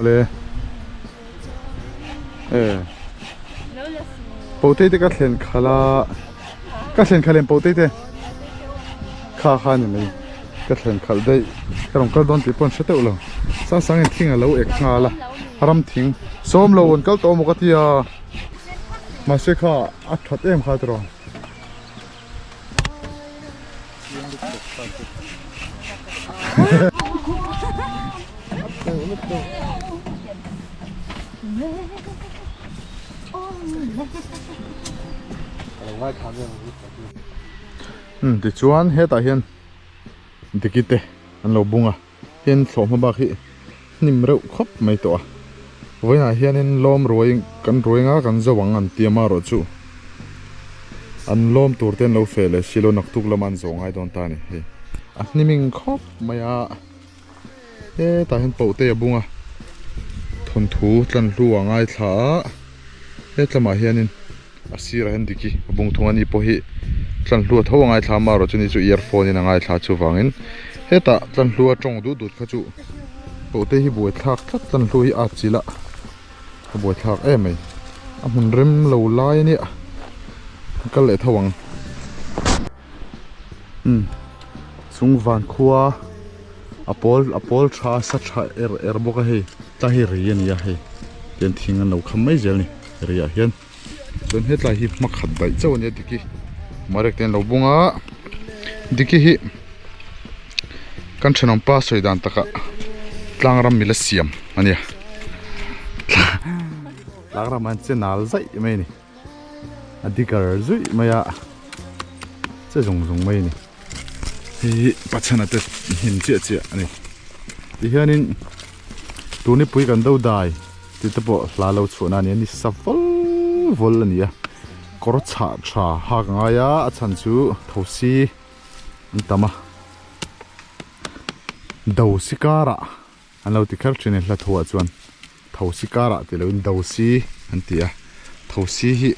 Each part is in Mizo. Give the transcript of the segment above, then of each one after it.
Awle e Potei te ka thlen khalh a ka thlen khalh em Potei te kha kha ni mai ka thlen khalh daih ka rawn kal dawn tih pawh an hre teuh lo sang sang in thing a lo ek nghal a ram thing sawm lo an kal tawh maw ka ti a mahse kha a that em kha tiraw. Umm tichuan hetah hian diki te an lo bung a tin thlawhhma bak hi hnim reuh khawp mai tawh a vawiinah hianin lawm ruai kan ruai nga kan zo ang an ti a marawh chu an lawm tur te an lo feh leh silo naktuk lama an zawh ngai dawn ta a ni hei a hniming khawp mai a hetah hian poh te a bung a thawnthu tlanhlu a ngaithla a hetlamah hianin a sirah hian diki a bung thung a ni pawh hi tlanhlu a tho a ngaithla a marawh chu ni chu earphone in a ngaithla chuvangin hetah tlanhlu a tawng dut dut kha chu pawh te hi buaithlak tlat tlanhlu hi a chilh a a buaithlak em mai a hmun rem lo lai a nia a kal leh tho ang umm chung van khua a pawl a pawl tha a sa tha er er bawk a hei tlai hi ri a ni a hei tian thing an lo kham mai zel a ni ri ah hian. Chuan hetlai hi hma khat daih chauh a nia Diki marek te an lo bung a Diki hi kan thenawm pa sawi dan takah tlang ram mila siam a nia tlang ramah an che nal zaih mai a ni a digar zuih mai a che zung zung mai a ni hei hi pachhana te hnim chiah chiah a ni tihianin tunipui kan do dai. Tih te pawh hla lo chhuahna a ni a ni sa vawl vawl a ni a kawr chhah tha hak a ngai a a chhan chu thosi an tam a dosi karah an lo ti kher thin a ni hla thuah chuan thosi karah tih loin dosi an ti a thosi hi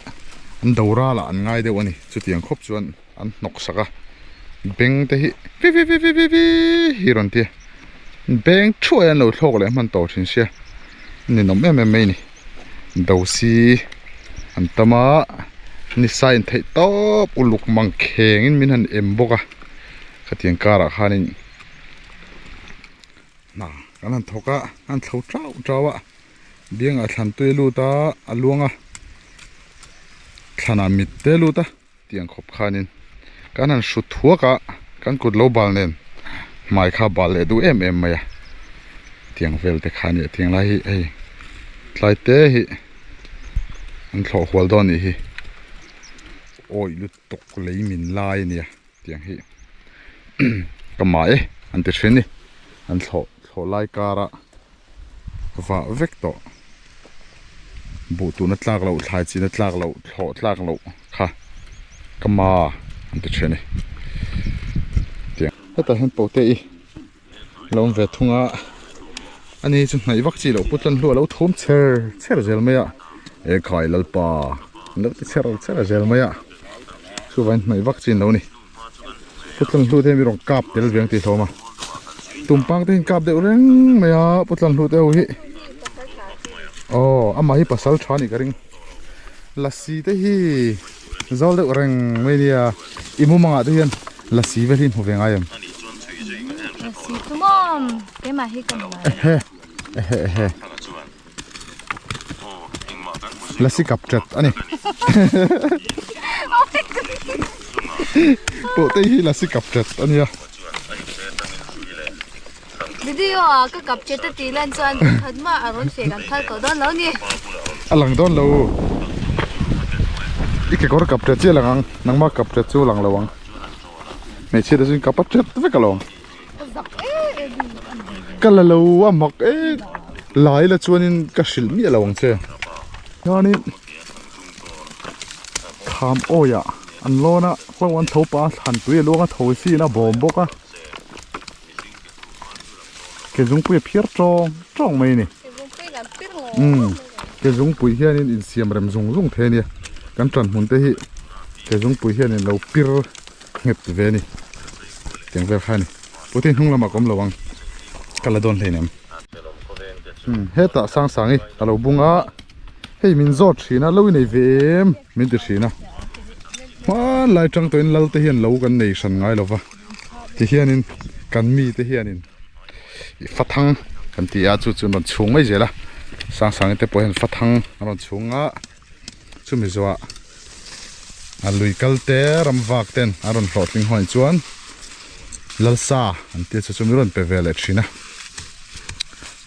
an do ralah an ngai deuh a ni chutiang khawp chuan an hnawk sak a beng te hi vi vi vi vi vi hi rawn ti a beng thuai an lo thlawk leh hman tawh thin sia ninawm em em mai a ni dosi an tam a nisa in theih tawp uluk mang kheng in min han em bawk a khatiang karah khanin hna kan han thawk a an thlo tau tau a biangah thlan tui a lut a a luang a thlanah mit te a lut a. Tiang khawp khanin kan han hrut thuak a, kan kut lo bal nen hmai kha bal leh duh em em mai a, tiang vel te kha a nia tiang lai hi hei tlai te hi an thlawh hual dawn a nih hi. Awih lutuk lei min lai a nia tiang hi ka mah e an ti thin ni an thlawh thlawh lai kara vah vek tawh buh tuna tlak loh thlai china tlak loh thlawh tlak loh kha ka ma an ti thin a ni tiang hetah hian pote i lo awm ve thung a ani chu hnaih vak chi loh put lan hlu a lo thum chher chher zel mai a ekhai lalpa an lo ti chher chher zel mai a chuvangin hnaih vak chi an lo ni put lan hlu te hi mi rawn kap tel ve ang tih hlawm a tumpang te hi an kap deuh reng mai a put lan hlu te ho hi aw amah hi pasal tha a nih ka ring lasi te hi zawl deuh reng mai nia i mumangah te hian lasi vel hi hmu ve ngai em lasi chu maw keimah hi ka hmu ngai ehe ehe ehe lasi kap chat ani pawh te hi lasi kap chat ania Video ah ka kap che ta tih lan chuan pakhat mah a rawn feh kan phal tawh dawn lo ni. A lang dawn lo. I kekawr kap che chiah lang ang, nangmah kap che chu lang lo ang. Hmeichhia te chu in kap a chat vek alawm. Ka la lo a mak e lai la chuanin ka hrilh miah lo ang che. Chuanin kham awiah an lawn a, hlo an tho pah a, thlan tui a luang a, tho siin a bawm bawk a. Ke zungpui a phiar tawng tawng mai a ni. Umm ke zungpui hianin insiam rem zung zung thei a nia. Kan tan hmun te hi ke zungpui hianin lo pir nghet ve a ni. Tiang vel kha a ni. Pute hnung lamah ka awm lo ang. Ka la dawn hleinem. Umm hetah sang sang hi a lo bung a. Hei min zawt thin a, lo i nei ve em min ti thin a. Hmanlai tang tawhin lal te hian lo kan nei hran ngai lo va. Ti hianin kan mite hianin fathang kan ti a chu chu an rawn chhung mai zel a Sangsangi te pawh hian fathang an rawn chhung a chumi zawhah a lui kal te ram vak ten an rawn hlawhtling ho in chuan lalsa an tia chu chu mi rawn pe ve leh thin a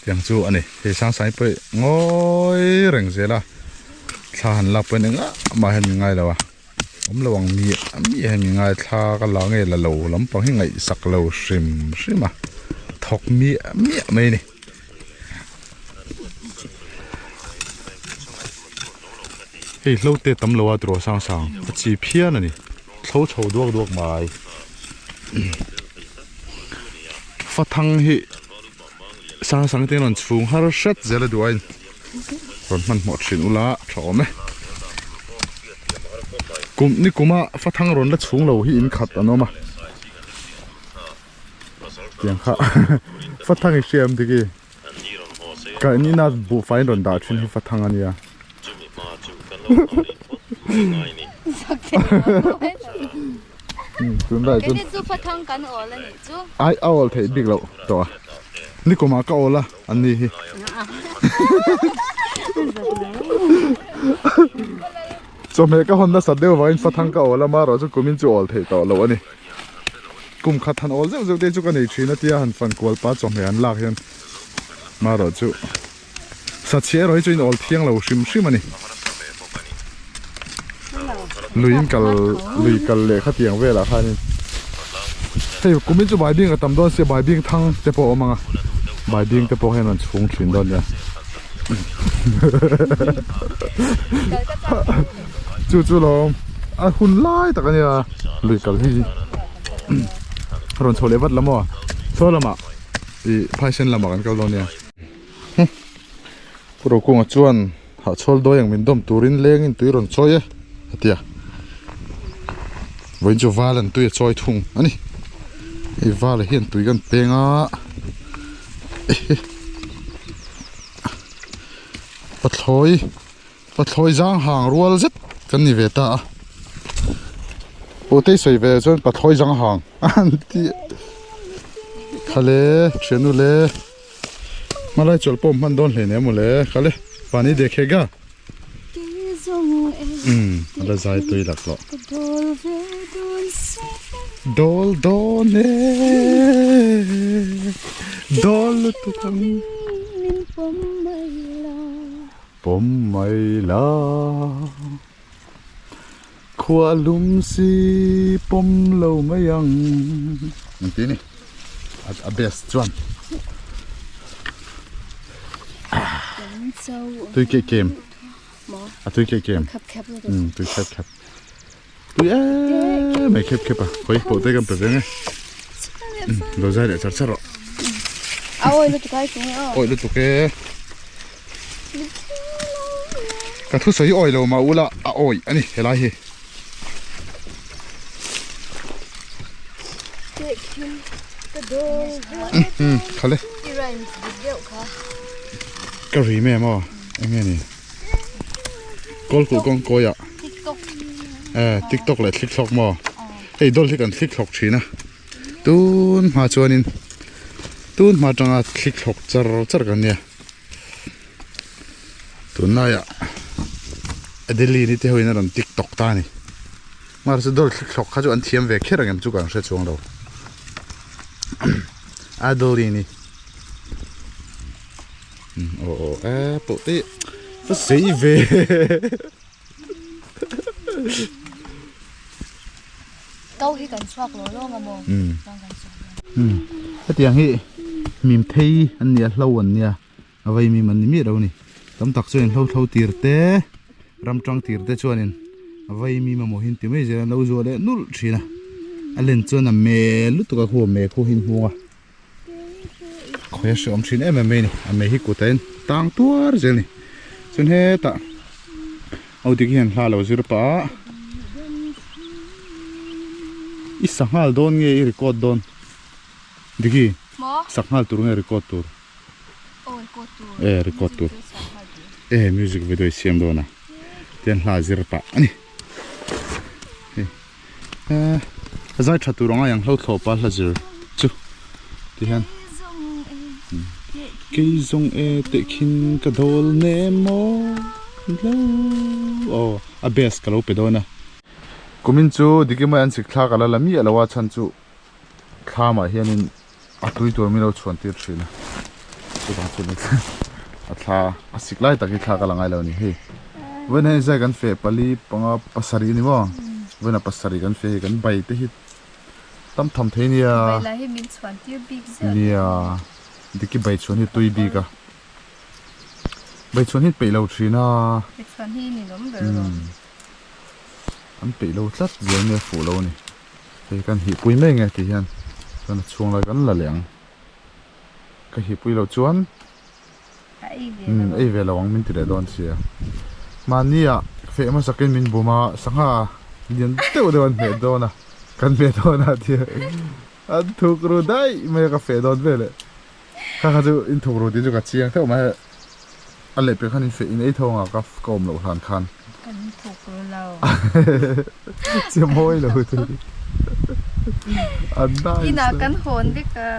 tiang chu a ni hei Sangsangi pawh hi ngawi reng zel a thla han lak pawhin engah mah hian min ngai lo a. Awm lo ang mi mi hian mi ngaithla ka la nge la lo lampang hi ngaihsak lo hrim hrim a thawk miah miah mai a ni. Hei hlo te tam lo a tiraw sang sang a chi phian a ni thlo chho duak duak mai fathang hi sang sang te rawn chhung har hret zel a duh a in. Rawn hmanhmawh thin ula tha awm e. Kum ni kuma fathang rawn la chhung lo hi in khat an awm a. Tiang kha fathang i hria em diki. Ka in ina buhfai in rawn dah thin hi fathang a nia. Tunlai chuan Keini chu fathang kan awl a nih chu. Ai a awl theih bik loh tawh a. Ni kumah ka awl a. An ni hi. Chawhmeh ka hawn nasat deuh vangin fathang ka awl a marawh chu kumin chu awl theih tawh loh a ni. Kum khat han awl zeuh zeuh te chu ka nei thin a tia han fan kual pa chawhmeh an lak hian marawh chu sachhi erawh hi chu in awl thiang lo hrim hrim a ni. Lui in kal lui kal leh khatiang velah khanin hei kumin chu baibing a tam dawn sia baibing thang te pawh a awm ang a baibing te pawh hian an chhung thin dawn nia chu chu lawm a hun lai tak a nia lui kal hi rawn chho leh vat la maw saw lamah ih phaisen lamah kan kal dawn nia Pu Rokunga chuan. Hahchhawl dawi ang min dawm turin lengin tui rawn chawi e a ti a, vawiin chu val an tui a chawi thung a ni, hei vala hian tui kan peng a pathlawi pathlawi zang hang rual zet kan ni ve ta a, pawhtei sawi ve chuan pathlawi zang hang an ti khale thiannu le. Hmalai chawlh pawh hman dawn hle nia mawle kal e pani dekhe ga umm a la zai tui lak loh dawl dawn e dawl lutuk ang pawm mai la. Khua lum si pawm lo mai ang an ti ni a best chuan tui keh kem a tui keh kem tui khep khep tui em mai khep khep a khawi pawh te kan pe ve nge lo zai leh char char rawh awi lutuk ai chung e awi lutuk e ka thu sawi awi lo mah ula a awi ani helai hi khale ka ri me maw enge ni kawlkulh kawng kawi ah eh tiktok leh thlik thlawk maw hei dawl hi kan thlik thlawk thin a tun hma chuanin tun hma atanga thlik thlawk char char kan nia tunlaiah Adeline te ho in a rawn tiktok ta a ni mahse dawl thlik thlawk kha chu an thiam ve kher ang em chu ka ang hre chuang lo Adeline aw aw e pawh te ka sei ve Kau hi kan chhuak lo lo nga maw hetiang hi mim thei an nia hlo an nia a vei mim an ni miah lo a ni tam tak chuan hlo thlo tir te ram tang tir te chuanin a vei mim emaw hi an ti mai zel an lo zuah leh nulh thin a a len chuan a me lutuk a khu a me khu hi an hmung a. Khawi a hreawm thin em em mai a ni a mei hi kut ah hian tang tuar zel a ni chuan hetah audi hian hla lo zir pah a i sanghal dawn nge i record dawn Diki sanghal tur nge record tur e record tur e music video i siam dawn a tian hla zir pah a ni. A zai tha tur anga yang hlo thlawpa hla zir chu ti hian kei zawng e teh khin ka dawl ne maw lo aw a best ka lo pe dawn a kumin chu dikimai an chik thlak a la la miah lo a chhan chu thlamah hianin a tui tur min lo chhuan tir thin a chuvang chuan a thla a sik lai tak hi thla ka la ngai lo a ni hei vawiin hian zai kan feh pali panga pasarih a ni maw vawiin a pasarih kan feh hei kan bai te hi tam tham thei nia nia diki bai chhuan hi tui bik a bai chhuan hi peih lo thin a an peih lo tlat zel mai a fuh lo a ni. Hei kan hihpui mai nge tih hian chuan a chhung lai kan la leh ang ka hihpui loh chuan umm ei ve lo ang min ti leh dawn sia mahni ah feh hmasak in min bum a sangha lian deuh deuh an hmeh dawn a kan hmeh dawn a tia an thuk ru daih mai a ka feh dawn veleh kha kha chu in thuk ru tih chu ka chiang theuh mai a lehpek khan in feh in ei tho ang a ka ka awm loh hlan khan. Kan thuk ru lo. Che mawi lo te. An nice. Inah kan hawn vek a.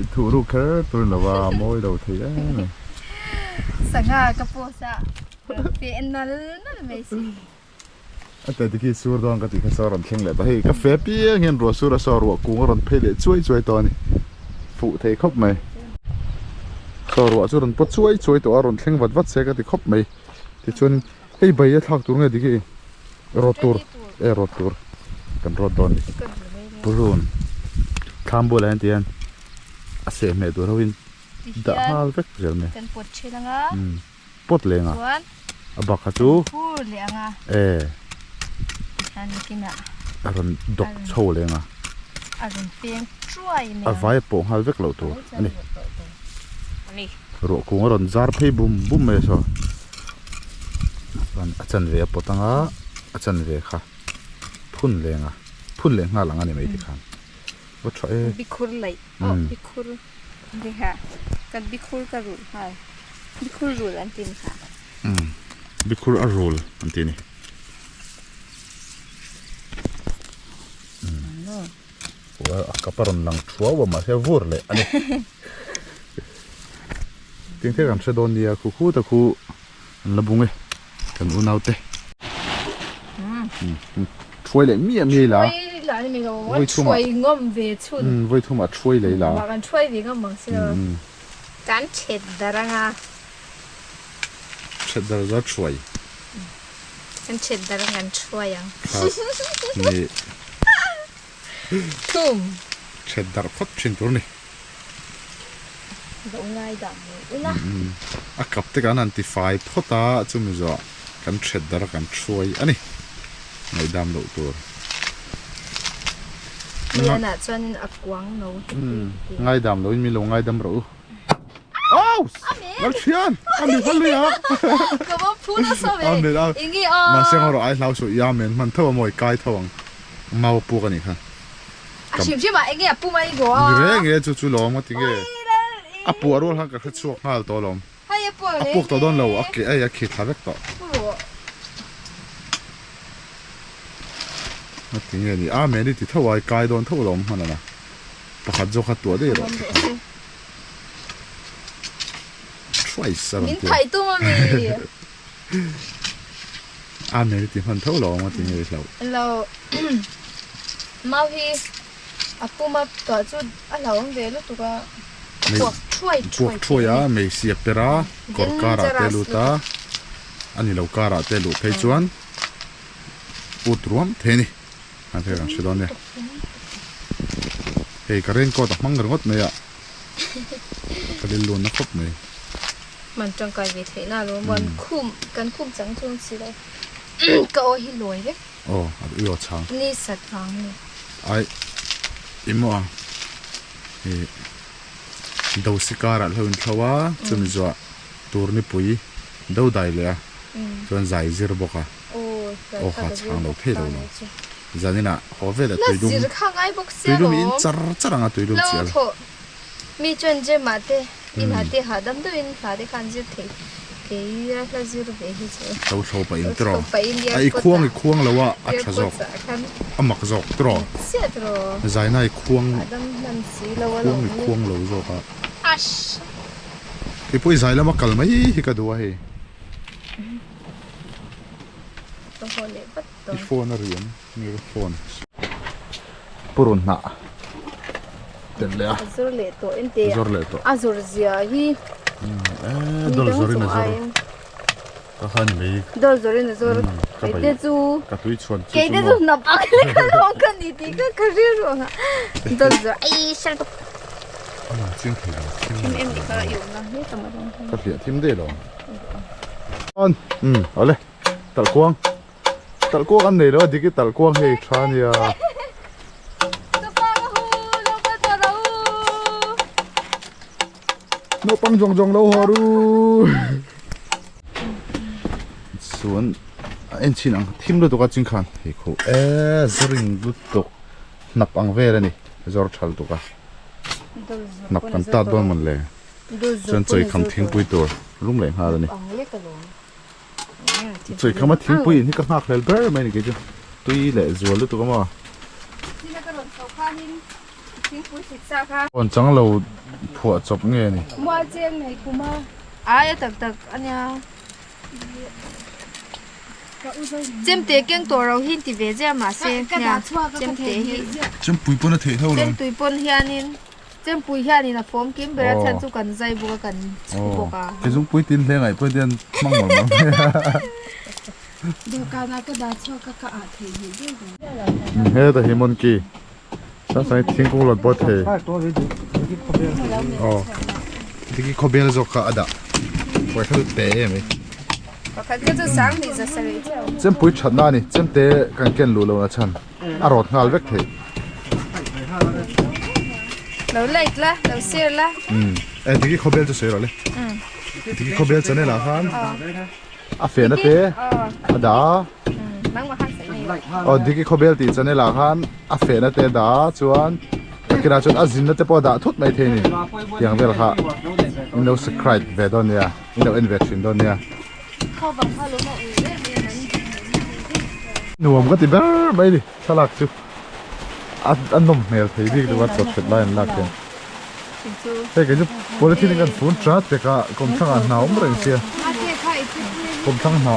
I thuh ruk kher tur ni lo a mawi lo thei em em. Sangha ka post a feh nal nal mai si. A te te khi sur dawn ka tih kha saw a rawn thleng leh ta hei ka fe piang hian ruah sur a saw ruah kung a rawn phei leh chuai chuai tawh a ni fuh thei khawp mai saw ruah chu a rawn pawt chuai chuai tawh a rawn thleng vat vat se ka ti khawp mai tichuan hei bai a thlak tur nge dik hi rawt tur e rawt tur kan rawt dawn a ni purun thlam bulah hian ti hian a seh hmeh tur ho in dah nghal vek zel mai kan pawt thin anga pawt leng a a bak kha chu phur leh ang a e tikhian nikinah a rawn dawk chho leng a a rawn peng chuai mai a vai pawh nghal vek loh tur a ni ruah kung a rawn zar phei bum bum mai a saw chuan a chanve a pawt anga a chanve kha phun leng a phun leh nghal ang a ni mai tikhan va tha e bikhur laih aw bikhur ni kha kan bikhur ka rulh nghal bikhur rulh an ti ni kha bikhur a rul an ti ni a kap a rawn lang thuau a mahse a vur leh a ni tin thil kan hre dawn nia khu khu ta khu an la bung e kan unau te thuai leh miah miah ila vawi thum ah thuai leh ila kan thet dar anga thet dar zar thuai. Kan ṭhet dar ang kan ṭhuai ang. Khat, hnih. Thum. Ṭhet darh phawt ṭhin tur a ni. Lo ngaidam mai ula. A kap te kan han tifai phawt a, chumi zawh kan ṭhet darh a kan ṭhuai a ni. Ngaihdam loh tur. Hei anah chuanin a kuang no te pui te. Ngaidam loin min lo ngaidam rawh u. Au! Lalthian! A mi hma lui a! Ka va phu nasa ve! Amen a. Enge a? Mahse ngaw rawh ai hlau suh i amen hman tho a mawi kai tho ang. Mau a puk a nih kha. A hrim hrim ah enge a pu mai go a? Ni reng e chu chu lawm a ti nge. A puah rual khan ka hre chhuak nghal tawh alawm. Hei a puah A reng puak tawh dawn lo e. a ke ei a khi thla vek tawh. Pu rawh. A ti nge ni amen i ti tho a i kai dawn tho alawm hman ana. Pakhat zawk kha tuah daih rawh. Thrice a rawn Min ti a. thai tum a mi. Amen i ti hman tho lo ang a ti nge i hlauh. Lo mau hi a puma tuah chu a hlauhawm ve lutuk a. A puak thuai thuai Puak thuai a, mei si a per a, kawr karah te lut a, a ni lo karah te luh phei chuan ut ruam thei a ni. An hei kan hre dawn nia. Hei ka raincoat a hmang ringawt mai a. Ka rilru na khawp mai. Man tangkai ve theih na lo maw khum kan khum chang chuang si lo ka aw hi lawi vek. Aw a i aw chang. Ni sat vang ni. Ai i maw a i dosi karah hlo in thlo a chumi zuah tur nipui do dai leh a chuan zai zir bawk a. Aw kha chhang lo thei lo lo. Zaninah haw vel a tuilum tuilum in char char ang a tuilum chi al. Mi chuan gym ah te in ah te hahdam deuhin hla te khan zir thei kei a hla zir ve hi chu. Hlo thlo pah in tiraw. A i khuang i khuang lo a a tha zawk a mak zawk tiraw. Zaina i khuang khuang i khuang lo zawk a. Keipawh i zai lama kal mai hi ka duh a hei. I phone a riam nge ka phone purun hnah telh leh a. A zawr leh tawh ente a zawr leh tawh. A zawr zia hi eh dawr zawrin a zawr ka kha ni mai dawr zawrin a zawr keite chu ka tui chhuan chu keite chu hnap ang lek a lawm ka ni tih kha ka rilru ang a dawr zawr ai sal bawk a lang chiang thei lo thim em ni kha i awmna hle tam a rawng ka hliah thim daih lo An umm awle talh kuang talh kuang an nei lo a dik i talh kuang hei tha ania. Naupang zawng zawng lo haw ru. Chuan a en chhin ang thim lutuk a ching khan hei kho e zawring lutuk hnap ang vel a ni zawr tha lutuk a hnap kan tat dawn mawn le. Chuan chawikham thingpui tur rum leh nghal a ni. Chawikhama thingpui in hi ka nghak hlel ber mai a ni kei chu. Tui leh zual lutuk a maw. Awn chang lo phuah chawp nge a ni. Ai a tak tak a nia. Chemte keng tawh ro hi ti ve zia mahse nia chemte hi. Chempui pawn a theih ho lo. Chempui pawn hianin. Chempui hianin a fawm kim ber a chhan chu kan zai bawk a kan chhu bawk a. Ke zungpui tin hle ngaih pawh hian hmang mawlh mawlh mai a. Dawhkanah ka dah chhuak a ka ah theih hnih deuh reng. Heta hi monkey sang sang hi thingkung rawn pawh thei. Aw diki khawbel zawk kha a dah pakhat kha chu te em ai. Pakhat kha chu sang hnih za sarih chiah. Chempui thatna a ni chemte kan ken luh lohna chhan. A rawt nghal vek thei. Lo like la, lo share la. E tiki khawbel chu sawi rawh le. Tiki khawbel channel ah khan a fehna te a dah a. Aw tiki khawbel tih channel ah khan a fehna te a dah a chuan takinah chuan a zinna te pawh a dah thut mai thei a ni. Tiang vel kha in lo subscribe ve dawn nia, in lo en ve thin dawn nia. Nuam ka ti ber mai ni thlalak chu a nawm hmel thei bik deuh a chawt hret lai an lak hian hei kei chu polythene in kan fun chat pek a kawmthlang ah hna awm reng sia kawmthlang hna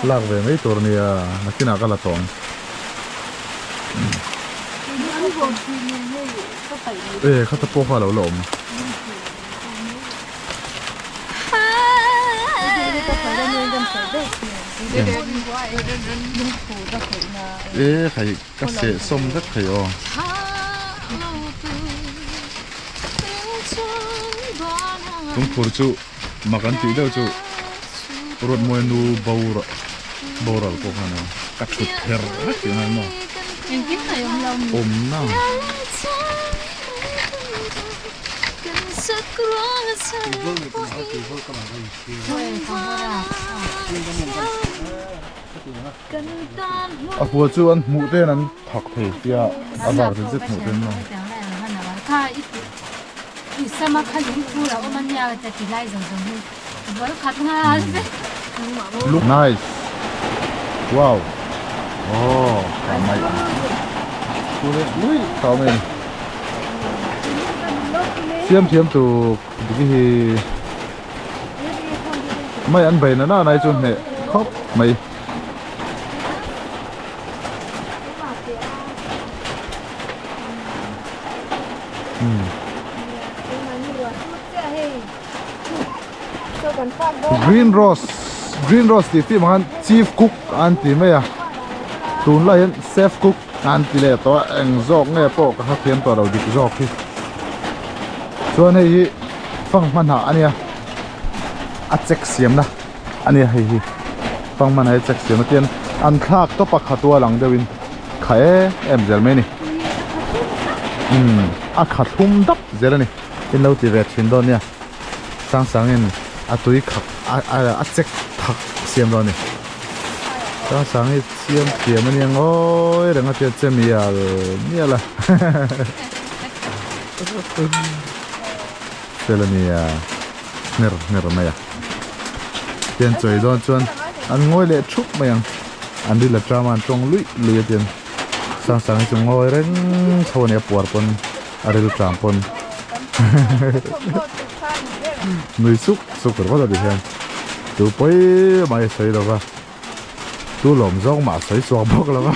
lak ve mai tur ania nakinah ka la tawh ang e khata pawh kha a lo la awm. E khai ka seh sawm vek thei aw. Lungphur chu mak an tih deuh chu Ruatmuai nu boral pawh khan ka thut kher vek tih ngai maw? Awm na. A hua chu an hmuh ten an thak thei tia a var zet zet hmuh ten maw. Nice wow oh ka mai thu leh lui ka awm em siam thiam tu dik hi mai an bei na na nai chu hneh khawp mai. Green rose green rose tih film ah khan chief cook an ti mai a tunlai hian chef cook an ti leh tawh a eng zawk nge pawh ka hrethiam tawh lo dik zawk hi chuan hei hi fanghma hnah a nia a chek siamna a nia hei hi fanghma hnah hi chek siamna tian an thlak tawp a khatual ang deuhin kha em em zel mai a ni umm a kha thlum dap zel a ni in lo ti ve thin dawn nia sang sangin a tui khak a chek thak siam dawn a ni sang sang hi siam thiam a nia ngawi reng a tia che mial mial a fel a nia hner hner mai a tian chawi dawn chuan an ngawi leh thup mai ang an ri la tram a an tawng luih luih a tian sang sang hi chu ngawi reng chho a ni a puar pawn a ril tram pawn nui suk suk ringawt a ti hian tu pawi mai a sawi lo va tu lawm zawng mah a sawi chhuak bawk lo va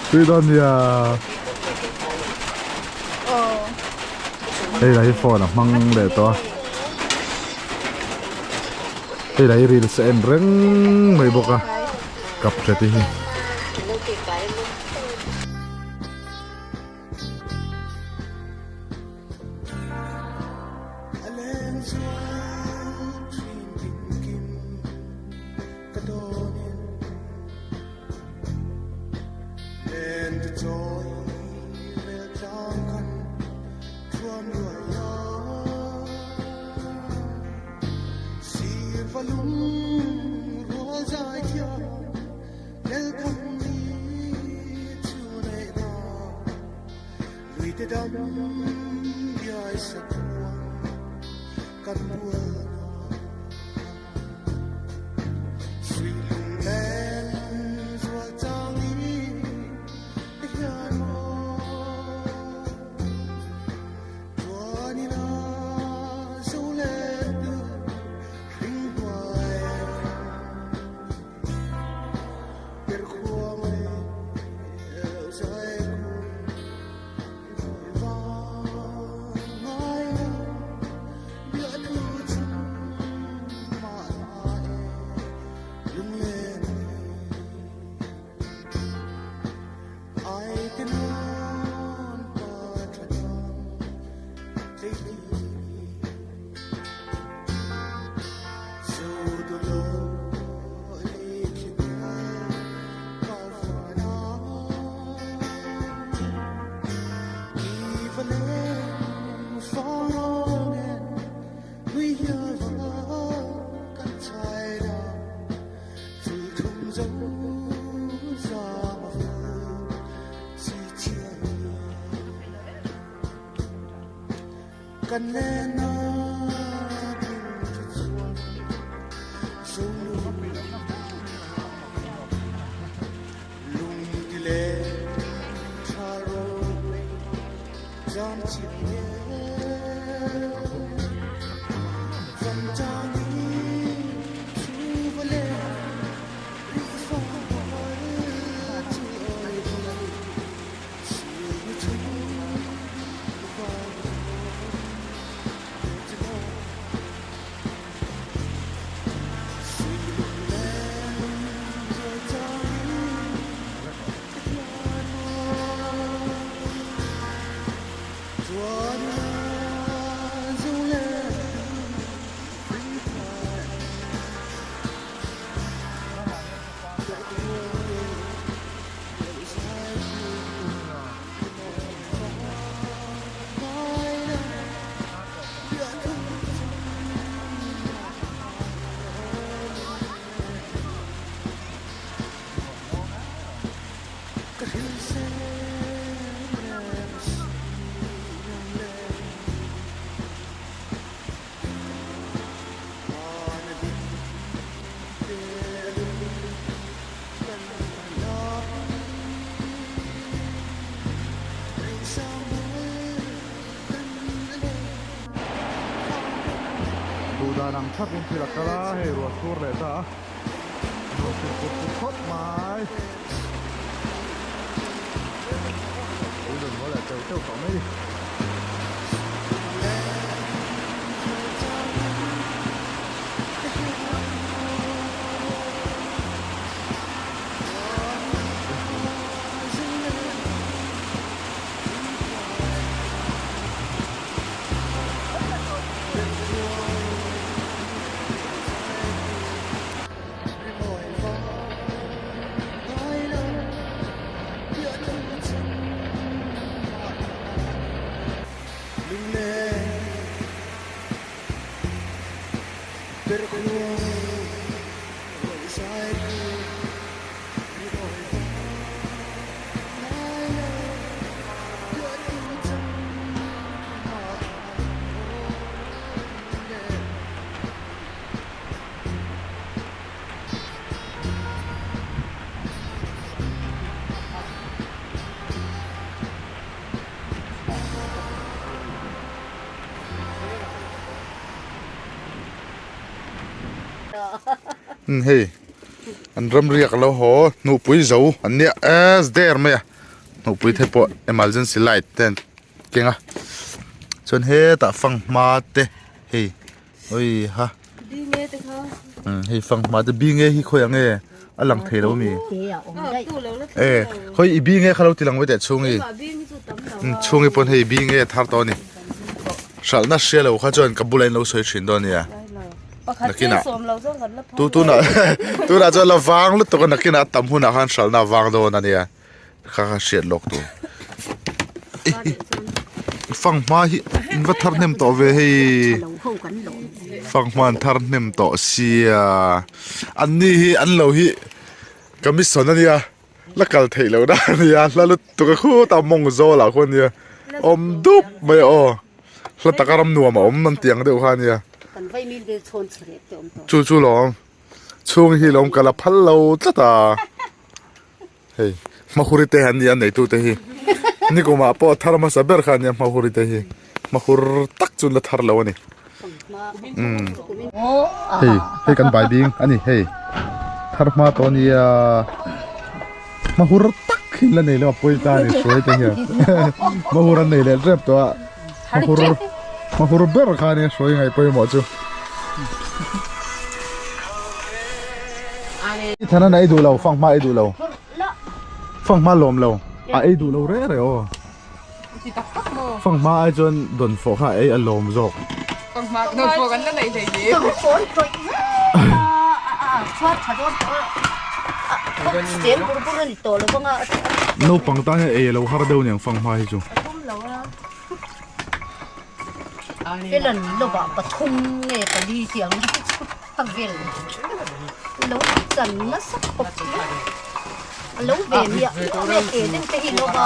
tui dawn nia hei lah hi phone a hmang leh tawh a hei lah hi reels a en reng mai bawk a kap hre te hi. dan ang thapin thil a kal a, hei ruah sur leh ta a, nuam thil put put khawp mai. Ui rawn haw leh teuh teuh tawh mai ni. Hei an ram riak a lo haw hnuhpui zo an nia es der mai a hnuhpui te pawh emergency light te an keng a chuan hetah fanghma te hei ui ha hei fanghma te bi nge hi khawi ang nge a lang thei lo mi e khawi i bi nge kha lo ti lang mai teh chhungi chhungi pawn hei bi nge thar tawh a ni hralhna hria lo kha chuan ka bulah in lo sawi thin dawn a nia. Nakinah tu tunah tunah chuan la vang lutuk a nakinah a tam hunah khan hralhna a vang dawn a nia kha kha hriat lawk tur fanghma hi in va thar hnem tawh ve hei fanghma an thar hnem tawh sia an ni hi an lo hi ka mission a nia la kal theih loh na a nia hla lutuk a khutah mawng zawl ah khuan nia awm dup mai a aw. Hla taka ram nuam a awm an tih ang deuh kha a nia. Chu chu lawm chhung hi lawm kal a phal lo tlat a hei hmahuri te an ni a neitu te hi nikumah pawh thar hmasa ber kha a nia hmahuri te hi hmahur tak chu an la thar lo a ni hei hei kan bai bing a ni hei thar hma tawh a nia hmahur tak hi an la nei lo a pawi ta a ni hruai te hian hmahur an nei leh tep tawh a. Hmahur hmahur ber kha ania hruai ngaih pawimawh chu. I than a ei duh lo fanghma ei duh lo fanghma lawm lo a ei duh lo reh reh aw fanghma ai chuan dawnfawh kha a ei a lawm zawk. Fanghma dawnfawh kan la nei hlei hle. Naupang tan hian ei a lo har deuh aniang fanghma hi chu. Velan lovah pathum nge pali tih ang hi chu a vel lo chan nasa khawp mai a lo ve miah miah mai a ke deuh te hi lova.